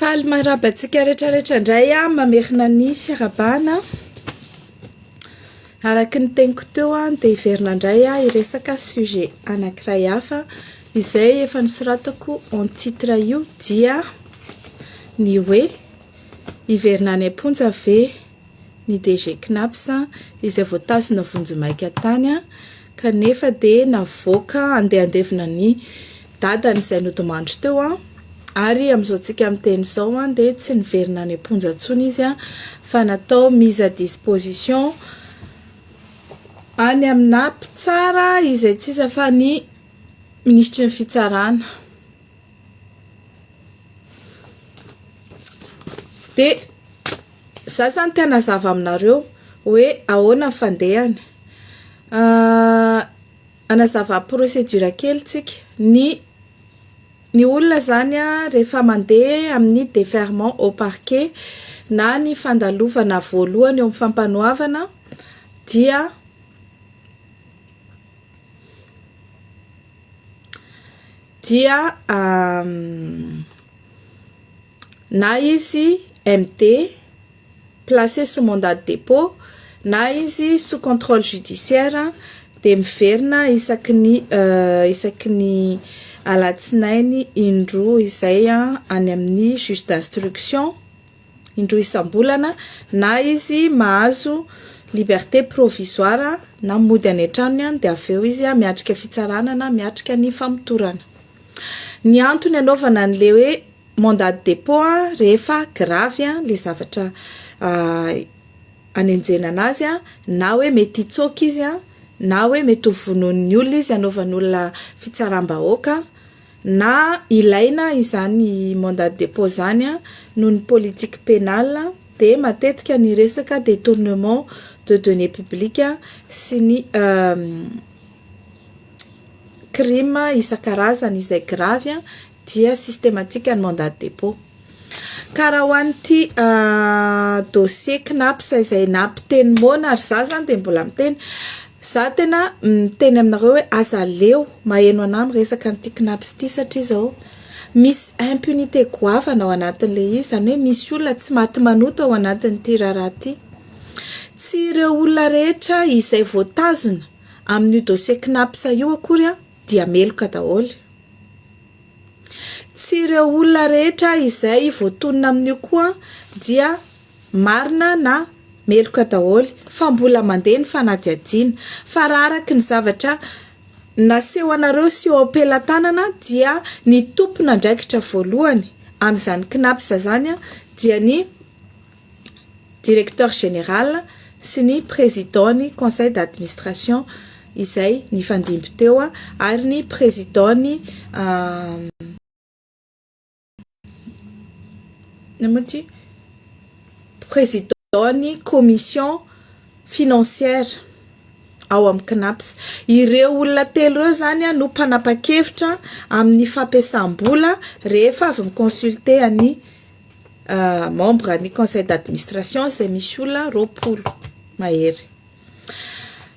Faly miarahaba antsika rehetra rehetra indray aho mamerina ny fiarahabana. Araka ny teniko teo dia hiverina indray aho hiresaka sujet anankiray hafa izay efa nosoratako en titre io dia ny hoe hiverina any am-ponja ve ny DG Cnaps izay voatazona vonjimaika tany kanefa dia navoaka handeha handevina ny dadany izay nodimandry teo ary amin'izao tsika miteny izao dia tsy niverina any am-ponja intsony izy fa natao mise à disposition any amina mpitsara izay tsy iza fa ny minisitry ny fitsarana. Dia za zany te hanazava aminareo hoe ahoana ny fandehany. Hanazava procédure kely tsika. Ny ny olona zany an rehefa mandeha amin'ny déferrement au parquet na ny fandalovana voalohany eo amin'ny fampanoavana dia dia na izy MD, placé sous mandat de dépôt, na izy sous contrôle judiciaire dia miverina isaky ny isaky ny alatsinainy indroa izay any amin'ny juge d'instruction, indroa isam-bolana, na izy mahazo liberté provisoire na mody any an-tranony dia avy eo izy miatrika fitsarana na miatrika ny famotorana. Ny antony anaovana an'ilay hoe mandat de dépôt rehefa grave ilay zavatra anenjehana anazy na hoe mety hitsoaka izy na hoe mety ho vonoin'ny olona izy hanaovan'olona fitsaram-bahoaka na ilaina izany mandat de dépôt izany noho ny politique pénale dia matetika ny resaka détournement de deniers publics sy ny crime isan-karazany izay grave dia systématique ny mandat de dépôt. Ka raha ho an'ity dossier CNAPS izay nampiteny moana ary za zany dia mbola miteny, za tena miteny aminareo hoe aza aleo maheno anah miresaka an'ity CNAPS ity satria izao misy impunité goavana ao anatin'ilay izy, izany hoe misy olona tsy maty manota ao anatin'ity raharaha ity. Tsy ireo olona rehetra izay voatazona amin'io dossier CNAPS io akory dia meloka daholo. Tsy ireo olona rehetra izay voatonona amin'io koa dia marina na meloka daholo fa mbola mandeha ny fanadihadiana. Fa raha araka ny zavatra naseho anareo sy eo am-pelatanana dia ny tompon'andraikitra voalohany amin'izany CNAPS izany dia ny directeur général sy ny président ny conseil d'administration izay nifandimby teo ary ny président ny inona moa ity président ny commission financière ao amin'ny CNAPS. Ireo olona telo ireo izany no mpanapa-kevitra amin'ny fampiasam-bola rehefa avy mi-consulter an'ny membre ny conseil d'administration izay misy olona 20 mahery.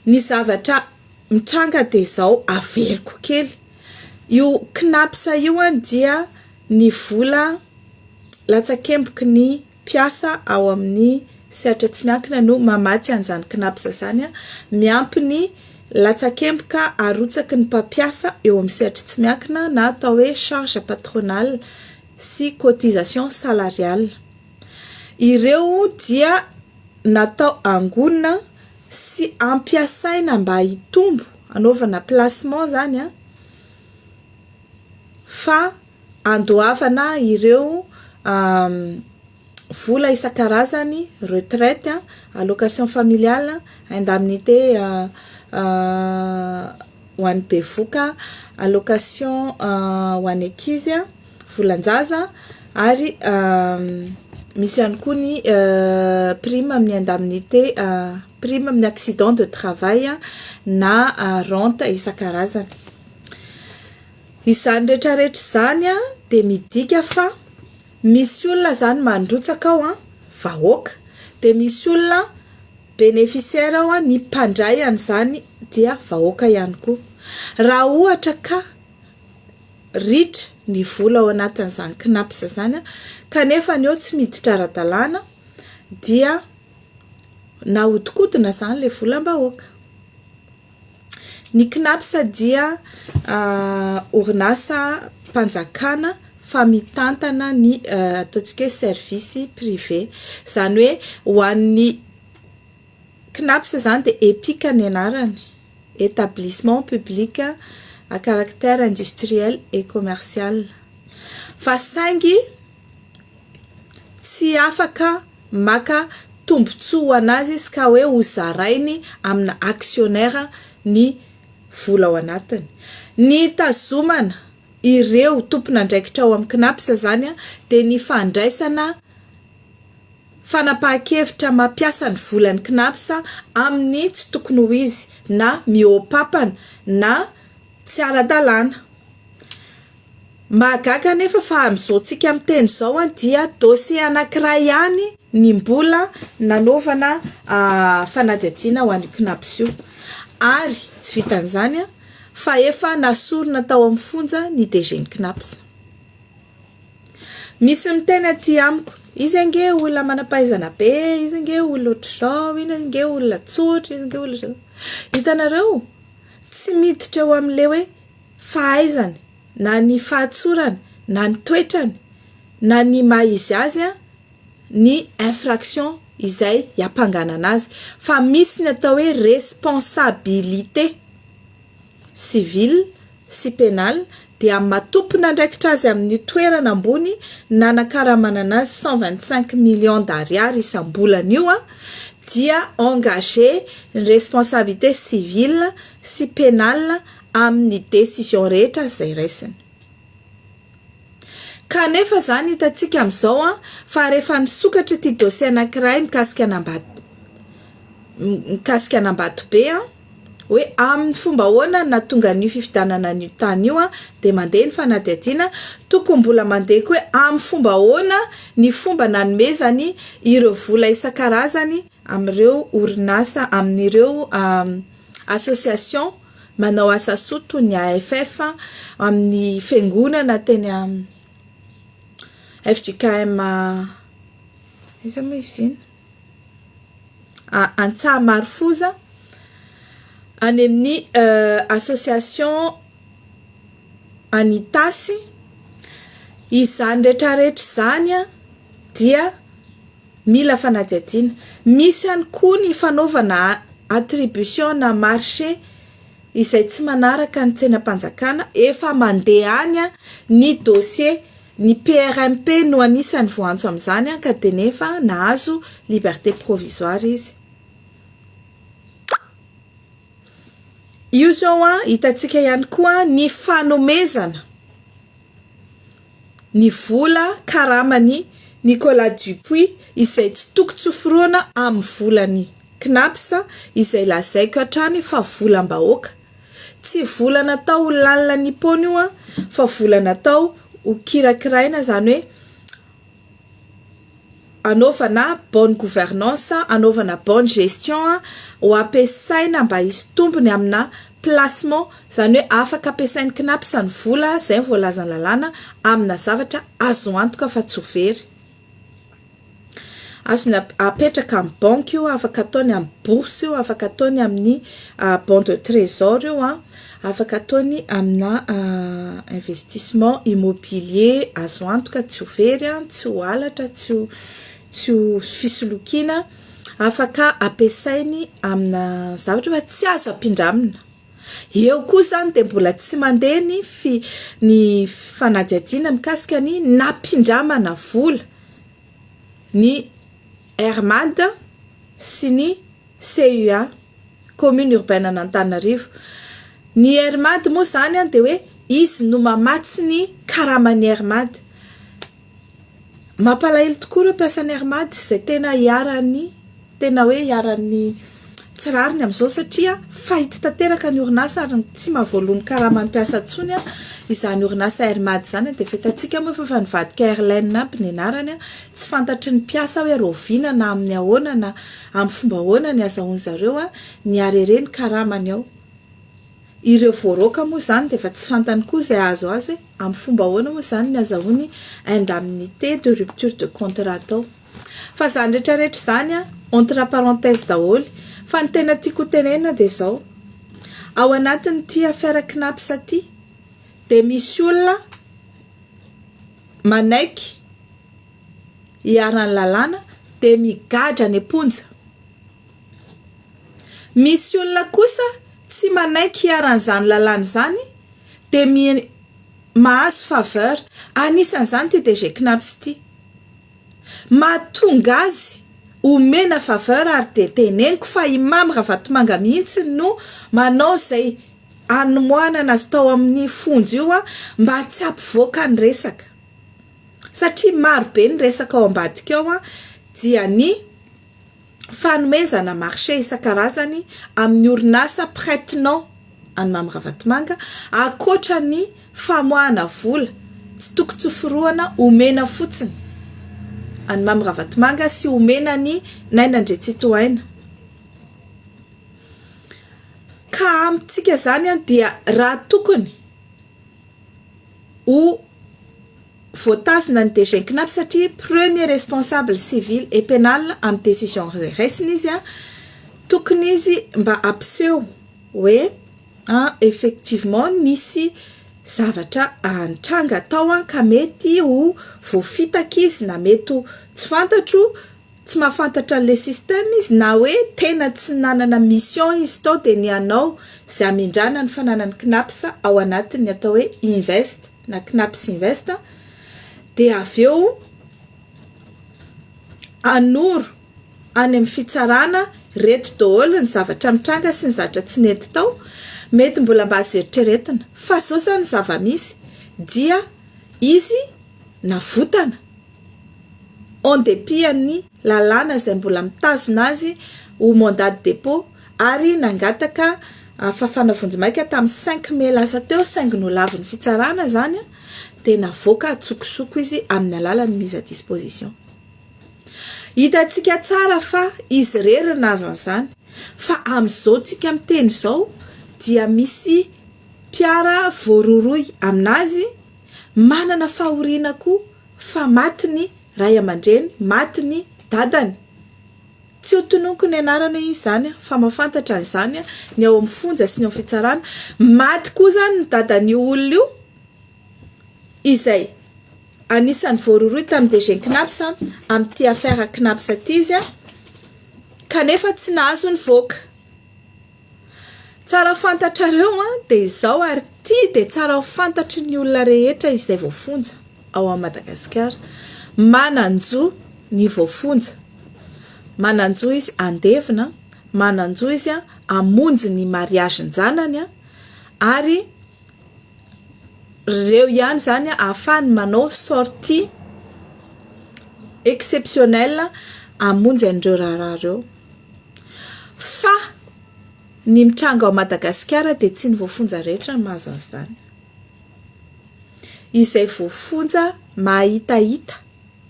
Ny zavatra mitranga dia izao, averiko kely, io CNAPS io dia ny vola latsakemboky ny mpiasa ao amin'ny sehatra tsy miankina no mamatsy an'izany CNAPS izany, miampy ny latsakemboka arotsaky ny mpampiasa eo amin'ny sehatra tsy miankina na atao hoe charge patronale sy cotisation salariale. Ireo dia natao angonina sy ampiasaina mba hitombo, anaovana placement izany an, fa andoavana ireo vola isan-karazany, retraite, allocation familiale, indemnité ho an'ny bevoka, allocation ho an'ny ankizy, volan-jaza ary misy ihany koa ny prime amin'ny indemnité, prime amin'ny accident de travail na rente isan-karazany. Izany rehetra rehetra izany dia midika fa misy olona izany mandrotsaka ao vahoaka, dia misy olona bénéficiaire ao ny mpandray an'izany dia vahoaka ihany koa. Raha ohatra ka ritra. ny vola ao anatin'izany Cnaps izany kanefa ny eo tsy miditra ara-dalàna dia nahodikodina izany ilay volam-bahoaka. Ny Cnaps dia orinasam-panjakana fa mitantana ny ataontsika hoe service privé. Izany hoe ho an'ny Cnaps izany dia EPIC ny anarany, Établissement Public à Caractère Industriel et Commercial. Fa saingy tsy afaka maka tombontsoa ho an'azy izy ka hoe ho zarainy amina actionnaire ny vola ao anatiny. Ny hitazomana ireo tompon'andraikitra ao amin'ny Cnaps izany dia ny fandraisana fanapahan-kevitra mampiasa ny volan'ny Cnaps amin'ny tsy tokony ho izy na mihoa-papana na tsy ara-dalàna. Mahagaga anefa fa amin'izao tsika miteny izao dia dossier anankiray ihany ny mbola nanaovana fanadihadiana ho an'io Cnaps io. Ary tsy vitan'izany fa efa nasorina tao amin'ny fonja ny DG-n'ny Cnaps. Misy miteny aty amiko, izy ange olona manam-pahaizana be, izy ange olona ohatr'izao, iny ange olona tsotra, izy ange olona ohatr'izao. Hitanareo, tsy miditra eo amin'ilay hoe fahaizany na ny fahatsorany na ny toetrany na ny maha izy azy ny infraction izay hiampanganana azy fa misy ny atao hoe responsabilité civile sy pénale dia amin'ny maha tompon'andraikitra azy amin'ny toerana ambony nanakaramanana azy 125 millions d'ariary isam-bolana io dia engagé ny responsabilité civile sy pénale amin'ny décision rehetra izay raisiny. Kanefa izany hitantsika amin'izao fa rehefa nisokatra ity dossier anankiray mikasika an'Ambato mikasika an'Ambatobe hoe amin'ny fomba ahoana no nahatonga an'io fifidianana an'io tany io dia mandeha ny fanadihadiana, tokony mbola mandeha koa hoe amin'ny fomba ahoana ny fomba nanomezany ireo vola isan-karazany amin'ireo orinasa amin'ireo association manao asa soa toy ny AFF, amin'ny fiangonana teny fjkm aiza moa izy iny? Antsahamarofoza, any amin'ny association any Itasy, izany rehetra rehetra izany dia mila fanadihadiana. Misy ihany koa ny fanaovana attribution na marché izay tsy manaraka ny tsenam-panjakana, efa mandeha any ny dossier, ny PRMP no anisan'ny voaantso amin'izany ka dia nefa nahazo liberté provisoire izy. Io izao hitantsika ihany koa ny fanomezana ny vola karaman'i Nicolas Dupuis izay tsy toko tsy forohana amin'ny volan'ny Cnaps izay lazaiko hatrany fa volam-bahoaka. Tsy vola natao ho lalina nippon io fa vola natao ho kirakiraina izany hoe anaovana bonne gouvernance, anaovana bonne gestion, ho ampiasaina mba hisy tombony amina placement, izany hoe afaka ampiasain'ny Cnaps ny vola, izay no voalazan'ny lalàna, amina zavatra azo antoka fa tsy ho very. Azony apetraka amin'ny banky io, afaka ataony amin'ny bourse io, afaka ataony amin'ny bon de trésor io, afaka ataony amina investissement immobilier azo antoka tsy ho very, tsy ho halatra, tsy ho tsy ho fisolokiana, afaka ampiasainy amina zavatra fa tsy azo ampindramina. Eo koa izany dia mbola tsy mandeha ny fi- ny fanadihadiana mikasika ny nampindramana vola ny Air Mad sy ny CUA, Commune Urbaine an'Antananarivo. Ny Air Mad moa izany dia hoe izy no mamatsy ny karaman'ny Air Mad. Mampalahelo tokoa ireo mpiasan'ny Air Mad izay tena iharan'ny tena hoe iharan'ny tsy rariny amin'izao satria fahity tanteraka ny orinasa ary tsy mahavoaloa ny karaman'ny mpiasa intsony izany orinasa Air Mad izany dia efa hitantsika moa fa efa nivadika Airline aby ny anarany, tsy fantatry ny mpiasa hoe rahoviana na amin'ny ahoana na amin'ny fomba ahoana ny azahoan'izareo ny harere ny karamany ao. Ireo voaroaka moa izany dia efa tsy fantany koa izay ahazo azy hoe amin'ny fomba ahoana moa izany ny azahoany indemnité de rupture de contrat tao. Fa izany rehetra rehetra izany entre parenthèse daholo. Fa ny tena tiako ho tenenina dia izao, ao anatin'ity affaire Cnaps ity dia misy olona manaiky iharan'ny lalàna dia migadra any am-ponja. Misy olona kosa tsy manaiky iharan'izany lalàna izany dia mi- mahazo faveur. Anisan'izany ity DG Cnaps ity. Mahatonga azy omena faveur ary dia teneniko fa i Mamy Ravatomanga mihitsy no manao izay hanomoanana azy tao amin'ny fonja io mba tsy hampivoaka ny resaka. Satria maro be ny resaka ao ambadika ao dia ny fanomezana marché isan-karazany amin'ny orinasa prête-nom an'i Mamy Ravatomanga ankoatra ny famoahana vola tsy toko tsy forohana omena fotsiny an'i Mamy Ravatomanga sy omena an'i Naina Andriantsitohaina. Ka amintsika izany dia raha tokony ho voatazona ny DG Cnaps satria premier responsable civil et pénal amin'ny décision raisiny izy, tokony izy mba hampiseho hoe effectivement nisy zavatra nitranga tao ka mety ho voafitaka izy na mety ho tsy fantatro tsy mahafantatra an'ilay système izy na hoe tena tsy nanana mission izy tao dia ny hanao izay hamindrana ny fananan'ny Cnaps ao anatin'ny atao hoe invest na Cnaps invest dia avy eo hanoro any amin'ny fitsarana reto daholo ny zavatra mitranga sy ny zavatra tsy nety tao, mety mbola mba azo eritreretina fa izao izany ny zava-misy dia izy navotana en dépit an'ny lalàna izay mbola mitazona azy ho mandat de dépôt ary nangataka fafana vonjimaika tamin'ny cinq mai lasa teo saingy nolavin'ny fitsarana izany dia navoaka an-tsokosoko izy amin'ny alalan'ny mise à disposition. Hitantsika tsara fa izy irery no nahazo an'izany fa amin'izao tsika miteny izao dia misy mpiara voarohirohy aminazy manana fahoriana koa fa maty ny ray aman-dreny, maty ny dadany. Tsy ho tononiko ny anarany hoe iza izany fa mahafantatra an'izany ny ao amin'ny fonja sy ny ao amin'ny fitsarana. Maty koa izany ny dadan'io olona io izay anisan'ny voarohirohy tamin'ny DG Cnaps amin'ity affaire Cnaps ity izy kanefa tsy nahazo nivoaka. Tsara fantatrareo an, dia izao ary ity dia tsara ho fantatry ny olona rehetra izay voafonja ao amin'i Madagasikara. Manan-jo ny voafonja, manan-jo izy handevina, manan-jo izy hamonjy ny mariagen-janany ary ireo ihany izany ahafahany manao sortie exceptionnelle hamonjy an'ireo raharaha ireo. Fa ny mitranga ao Madagasikara dia tsy ny voafonja rehetra no mahazo an'izany. Izay voafonja mahitahita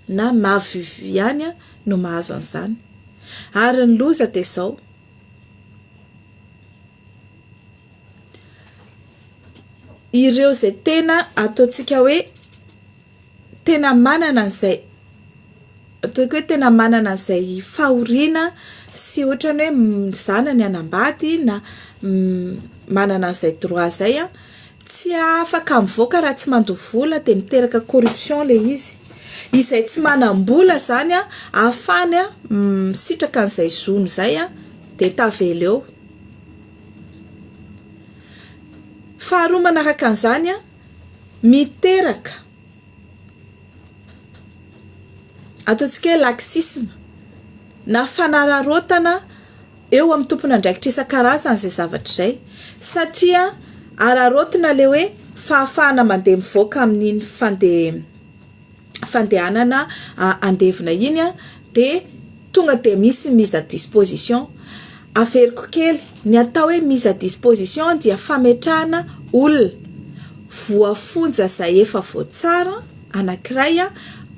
na maha-vu-vu ihany no mahazo an'izany. Ary ny loza dia izao, ireo izay tena ataontsika hoe tena manana an'izay ataoko hoe tena manana an'izay fahoriana sy ohatran'ny hoe ny zanany hanambady na manana an'izay droit izay an, tsy afaka mivoaka raha tsy mandoa vola dia miteraka corruption ilay izy. Izay tsy manam-bola izany an, ahafahany misitraka an'izay zony izay an, dia tavela eo. Faharoa manaraka an'izany an, miteraka ataontsika hoe laxisme na fanararaotana eo amin'ny tompon'andraikitra isan-karazany izay zavatra izay satria araraotina ilay hoe fahafahana mandeha mivoaka amin'iny fandeha fandehanana handevina iny dia tonga dia misy mise à disposition. Averiko kely, ny atao hoe mise à disposition dia fametrahana olona voafonja izay efa voatsara anankiray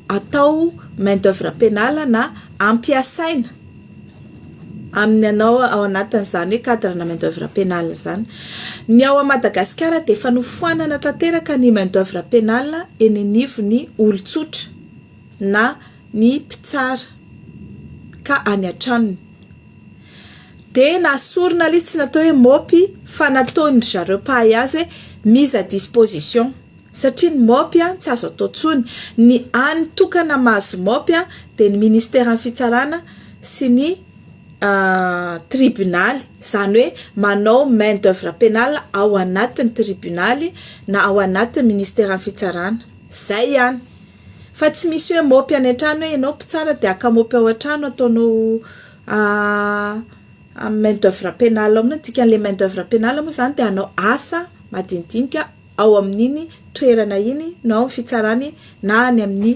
atao main d'oeuvre pénale na ampiasaina. amin'ny anao ao anatin'izany hoe cadre-na main d'oeuvre pénale izany. Ny ao Madagasikara dia efa nofoanana tanteraka ny main d'oeuvre pénale eny anivon'ny olon-tsotra na ny mpitsara ka any an-tranony. Dia nasorina ilay izy tsy natao hoe MOP fa nataon-dry zareo mpahay azy hoe mise à disposition satria ny MOP tsy azo atao intsony. Ny hany tokana mahazo MOP dia ny ministeran'ny fitsarana sy ny tribonaly, izany hoe manao main d'oeuvre pénale ao anatin'ny tribonaly na ao anatin'ny ministeran'ny fitsarana. Izay ihany. Fa tsy misy hoe MOP any an-trano hoe ianao mpitsara dia haka MOP ao an-trano ataonao main d'oeuvre pénale ao aminao, ny dikan'ilay main d'oeuvre pénale moa izany dia hanao asa madinidinika ao amin'iny toerana iny na ao amin'ny fitsarana na any amin'ny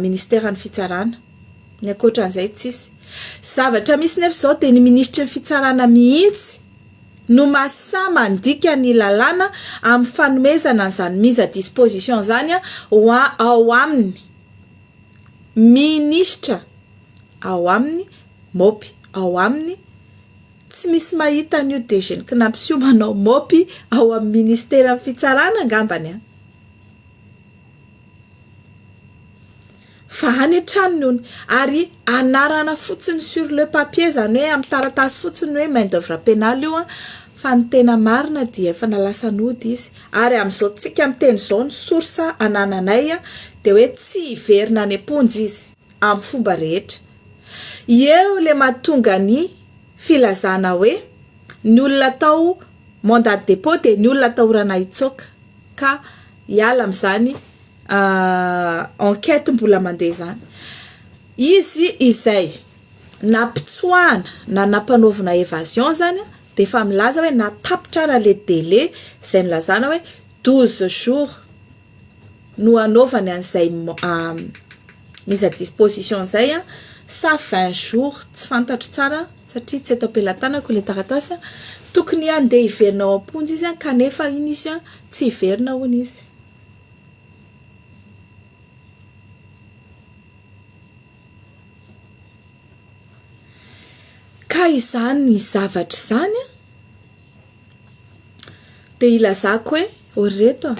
ministeran'ny fitsarana. Ny ankoatran'izay tsisy. Zavatra misy nefa izao dia ny minisitry ny fitsarana mihitsy no mahasahy mandika ny lalàna amin'ny fanomezana an'izany mise à disposition izany ho ao aminy minisitra ao aminy MOP ao aminy tsy misy mahita an'io DG ny Cnaps io manao MOP ao amin'ny ministeran'ny fitsarana angambany an! Fa any an-tranony hono. Ary anarana fotsiny sur le papier, izany hoe amin'ny taratasy fotsiny hoe main d'oeuvre pénale io an, fa ny tena marina dia efa nalasa nody izy. Ary amin'izao tsika miteny izao ny source anananay dia hoe tsy hiverina any am-ponja izy amin'ny fomba rehetra. Eo ilay mahatonga ny filazana hoe ny olona atao mandat de dépôt dia ny olona atahorana hitsoaka ka hiala amin'izany enquête mbola mandeha izany. Izy izay nampitsoahana na nampanaovina évasion izany dia efa milaza hoe na tapitra ara ilay délai izay nilazana hoe 12 jours no hanaovany an'izay mise à disposition izay sa 20 jours tsy fantatro tsara satria tsy eto am-pelatanako ilay taratasy, tokony handeha hiverina ao am-ponja izy kanefa iny izy tsy hiverina hono izy. Ka izany zavatra izany an, dia ilazako hoe, ry reto a,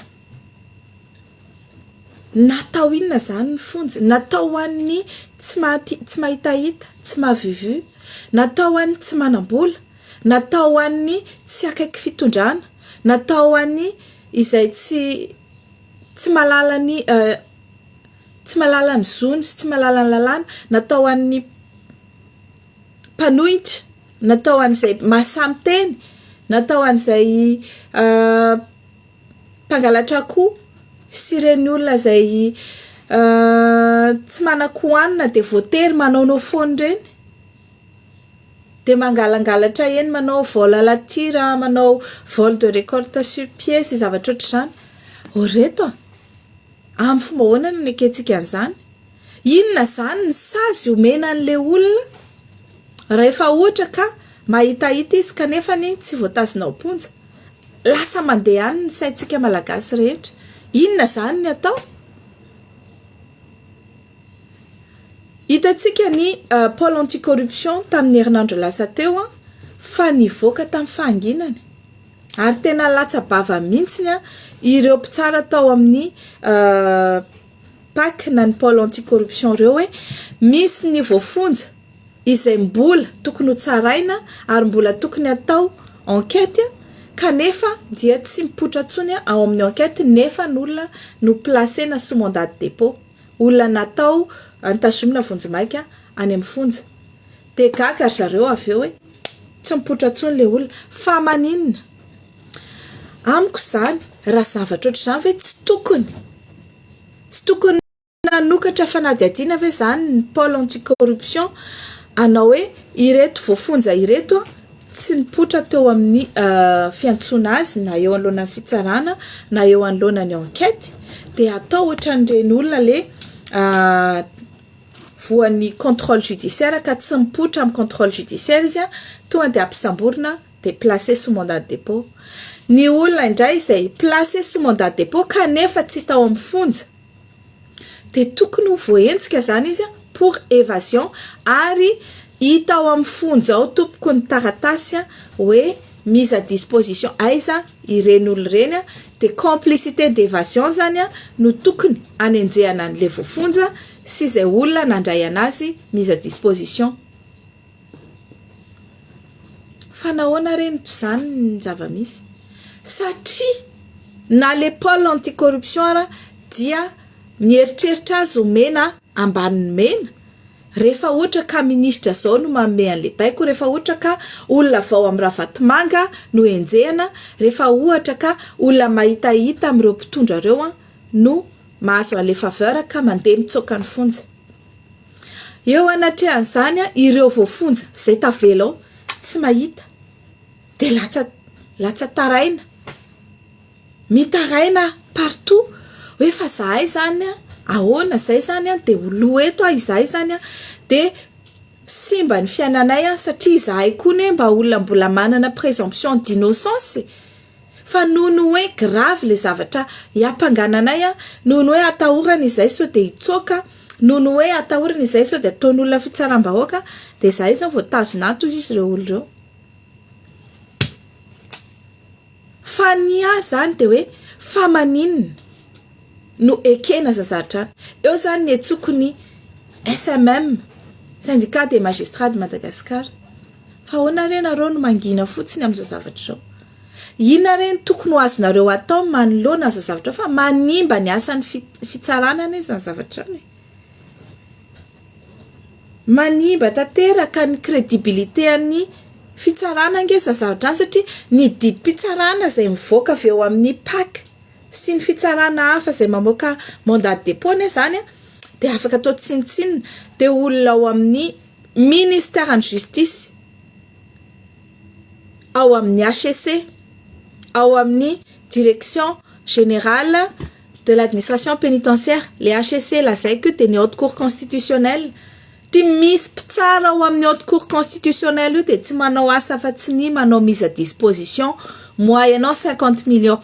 natao inona izany ny fonja? Natao ho an'ny tsy maha- tsy mahitahita, tsy maha vu vu, natao ho an'ny tsy manam-bola, natao ho an'ny tsy akaiky fitondrana, natao ho an'ny izay tsy tsy mahalala ny tsy mahalala ny zony sy tsy mahalala ny lalàna, natao ho an'ny mpanohitra, natao ho an'izay mahasahy miteny, natao ho an'izay mpangalatra akoho sy ireny olona izay tsy manan-kohanina dia voatery manaonao foana ireny. Dia mangalangalatra eny manao vol à la tire, manao vol de récolte sur pied sy zavatra ohatr'izany. Ô reto a! Amin'ny fomba ahoana no nekentsika an'izany? Inona izany ny sazy omena an'ilay olona rahefa ohatra ka mahitahita izy kanefa anie tsy voatazona ao am-ponja? Lasa mandeha any ny saintsika malagasy rehetra. Inona izany ny atao? Hitantsika ny pôle anti-corruption tamin'ny herinandro lasa teo fa nivoaka tamin'ny fahanginany ary tena latsa-bava mihitsy ireo mpitsara tao amin'ny pac na ny pôle anti-corruption ireo hoe misy ny voafonja izay mbola tokony ho tsaraina ary mbola tokony hatao enquête kanefa dia tsy mipoitra intsony ao amin'ny enquête nefa ny olona no placena sous mandat de dépôt. Olona natao notazomina vonjimaika any amin'ny fonja. Dia gaga ry zareo avy eo hoe tsy mipoitra intsony ilay olona. Fa maninona? Amiko izany, raha zavatra ohatr'izany ve tsy tokony, tsy tokony nanokatra fanadihadiana ve izany ny pôle anti-corruption hanao hoe ireto voafonja ireto tsy nipoitra teo amin'ny fiantsoana azy na eo anoloanan'ny fitsarana na eo anoloanan'ny enquête dia atao ohatran'ireny olona le voan'ny contrôle judiciaire ka tsy mipoitra amin'ny contrôle judiciaire izy an, tonga dia ampisamborina dia placé sous mandat de dépôt. Ny olona indray izay placé sous mandat de dépôt kanefa tsy hita ao amin'ny fonja dia tokony ho voahenjika izany izy pour évasion ary. Hita ao amin'ny fonja ao tompoko ny taratasy hoe mise à disposition aiza ireny olona ireny dia complicité d'évasion zany no tokony hanenjehana an'ilay voafonja sy izay olona nandray anazy mise à disposition. Fa nahoana re no tsy izany ny zava-misy? Satria na le pôle anti-corruption ara dia mieritreritra azy ho mena ambanin'ny mena Rehefa ohatra ka minisitra zao no manome anle baiko, rehefa ohatra ka olona avy ao am Ravatomanga no enjehina, rehefa ohatra ka olona mahitahita amin'ireo mpitondra ireo an no mahazo anle faveur ka mandeha mitsoaka ny fonja. Eo anatrehan'izany an ireo voafonja izay tavela ao tsy mahita dia latsa latsa-taraina. Mitaraina partout hoe fa zahay zany an, ahoana zay zany an de ho lo eto an izahay zany an de simba ny fiainanay an satria izahay koa ne mba olona mbola manana présomption d'innocence e! Fa noho ny hoe grave le zavatra hiampangana anay an, noho ny hoe atahorana izahay sao de hitsoaka, noho ny hoe atahorana izahay sao de ataon'olona fitsaram-bahoaka de izahay zany voatazona ato hozy izy ireo olona ireo. Fa ny ahy zany de hoe fa maninona no ekena zany zavatra zany? Eo zany ny antsoko ny SMM, Syndicat des Magistrats de Madagascar, fa ahoana re nareo no mangina fotsiny amin'izao zavatra izao? Inona re no tokony ho azonareo atao manoloana an'izao zavatra izao fa manimba ny asan'ny fitsarana anie izany zavatra izany e! Manimba tanteraka ny crédibilité an'ny fitsarana ange izany zavatra izany satria ny didim-pitsarana izay mivoaka avy eo amin'ny Pac sy ny fitsarana hafa izay mamoaka mandat de dépôt anie izany dia afaka atao tsinontsinona, dia olona ao amin'ny ministeran'ny justice, ao amin'ny HCC, ao amin'ny direction générale de l'administration pénitentiaire, le HCC lazaiko io dia ny haute cour constitutionnelle, ty misy mpitsara ao amin'ny haute cour constitutionnelle io dia tsy manao asa afa-tsy ny manao mise à disposition moyennant 50 millions,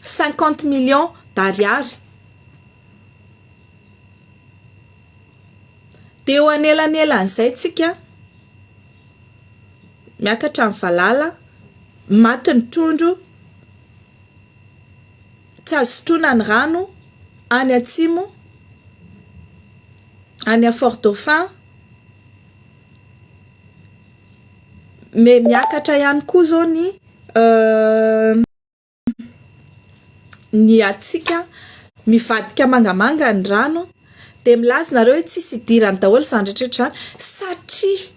50 millions d'ariary. Dia eo anelanelan'izay tsika miakatra ny valala, maty ny trondro, Tsy azo sotroina ny rano any atsimo, any Fort Dauphin, me miakatra ihany koa izao ny ny hatsiaka, mivadika mangamanga ny rano, dia milaza nareo hoe tsisy idirany daholo izany rehetra rehetra izany satria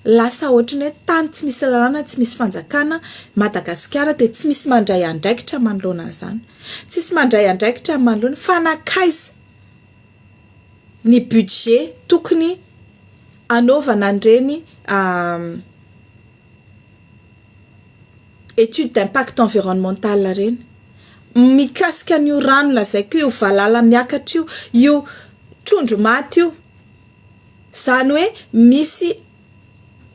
Lasa ohatran'ny hoe tany tsy misy lalàna, tsy misy fanjakana Madagasikara dia tsy misy mandray andraikitra manoloana an'izany. Tsisy mandray andraikitra manoloana fa nankaiza ny budget tokony hanaovana an'ireny étude d'impact environnemental ireny. Mikasika an'io rano lazaiko io, io valala miakatra io, io trondro maty io. Izany hoe misy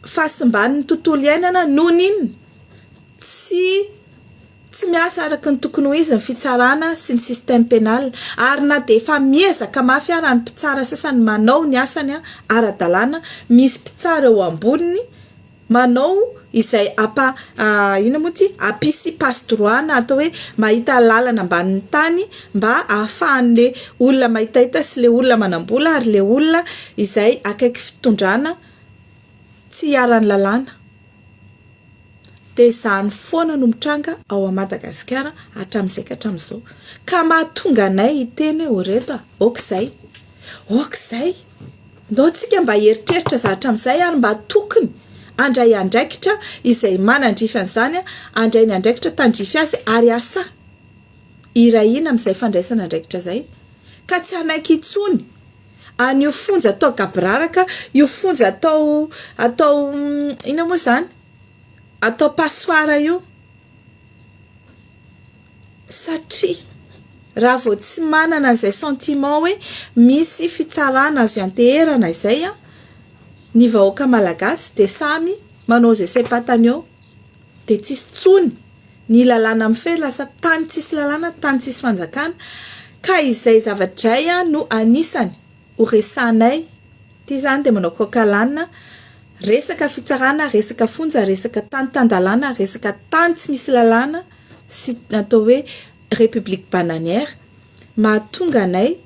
fahasimban'ny tontolo iainana noho ny inona? Tsy tsy miasa araka ny tokony ho izy ny fitsarana sy ny système pénal ary na dia efa miezaka mafy ara ny mpitsara sasany manao ny asany ara-dalàna, misy mpitsara eo amboniny manao izay hampa inona moa ity hampisy passe droit na atao hoe mahita lalana ambanin'ny tany mba ahafahan'le olona mahitahita sy le olona manam-bola ary le olona izay akaiky fitondrana tsy hiharan'ny lalàna. Dia izany foana no mitranga ao Madagasikara hatramin'izay ka hatramin'izao. Ka mahatonga anay hiteny hoe o reto a, ok izay, ok izay. Ndao tsika mba hieritreritra zavatra amin'izay ary mba tokony handray andraikitra izay manandrify an'izany handray ny andraikitra tandrify azy ary asa hirahina amin'izay fandraisana andraikitra izay ka tsy hanaiky intsony an'io fonja atao gaboraraka io fonja atao atao inona moa izany atao passoire io. Satria raha vao tsy manana an'izay sentiment hoe misy fitsarana azo ianteherana izay ny vahoaka malagasy dia samy manao izay saim-pantany eo, dia tsisy intsony ny lalàna mifehy, lasa tany tsisy lalàna, tany tsisy fanjakana, ka izay zavatra izay no anisany ho resahanay. Ity izany dia manao coq à l'âne, resaka fitsarana, resaka fonja, resaka tany tan-dalàna, resaka tany tsy misy lalàna sy atao hoe république bananière mahatonga anay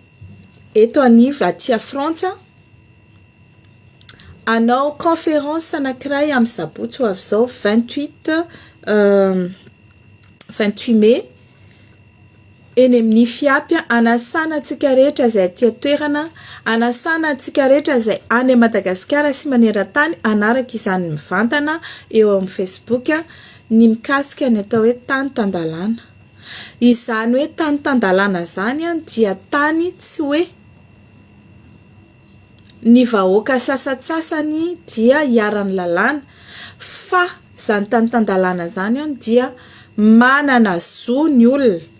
eto anivo aty Frantsa hanao conférence anankiray amin'ny sabotsy ho avy izao 28 28 mai eny amin'ny FIAP hanasana antsika rehetra izay aty an-toerana, hanasana antsika rehetra izay any Madagasikara sy maneran-tany hanaraka izany mivantana eo amin'ny Facebook ny mikasika ny atao hoe tany tan-dalàna. Izany hoe tany tan-dalàna izany dia tany tsy hoe ny vahoaka sasantsasany dia iharan'ny lalàna fa izany tany tan-dalàna izany dia manana zo ny olona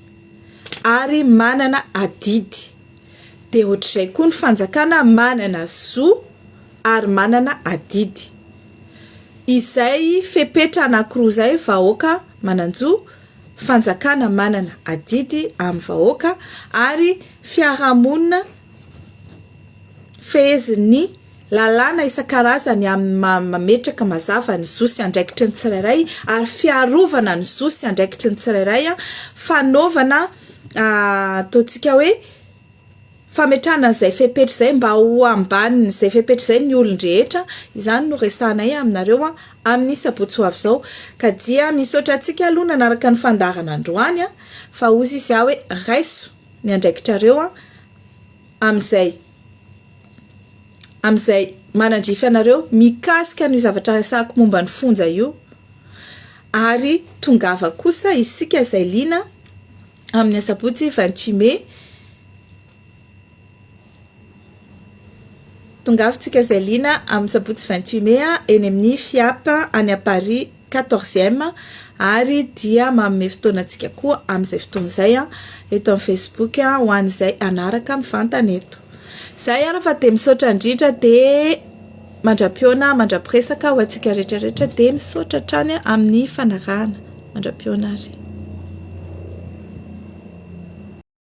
ary manana adidy. Dia ohatr'izay koa ny fanjakana manana zo ary manana adidy. Izay fepetra anankiroa izay vahoaka manan-jo, fanjakana manana adidy amin'ny vahoaka ary fiarahamonina fehezin'ny lalàna isan-karazany amin'ny mametraka mazava ny zo sy andraikitry ny tsirairay ary fiarovana ny zo sy andraikitry ny tsirairay, fanaovana ataontsika hoe fametrahana an'izay fepetra izay mba ho ambanin'izay fepetra izay ny olon-drehetra, izany no resahanay aminareo amin'ny sabotsy ho avy izao. Ka dia misaotra antsika aloha nanaraka ny fandaharana androany fa hozy izy aho hoe raiso ny andraikitrareo amin'izay amin'izay manandrify anareo mikasika an'io zavatra resahako momba ny fonja io ary tongava kosa isika izay liana amin'ny asabotsy 28 mai Tongavintsika izay liana amin'ny sabotsy 28 mai eny amin'ny FIAP any à Paris quatorzième ary dia manome fotoana antsika koa amin'izay fotoana izay eto amin'ny Facebook ho an'izay hanaraka mivantana eto. Izay ary fa dia misaotra indrindra dia mandra-pihaona mandra-piresaka ho antsika rehetra rehetra dia misaotra hatrany amin'ny fanarahana. Mandra-pihaona ary.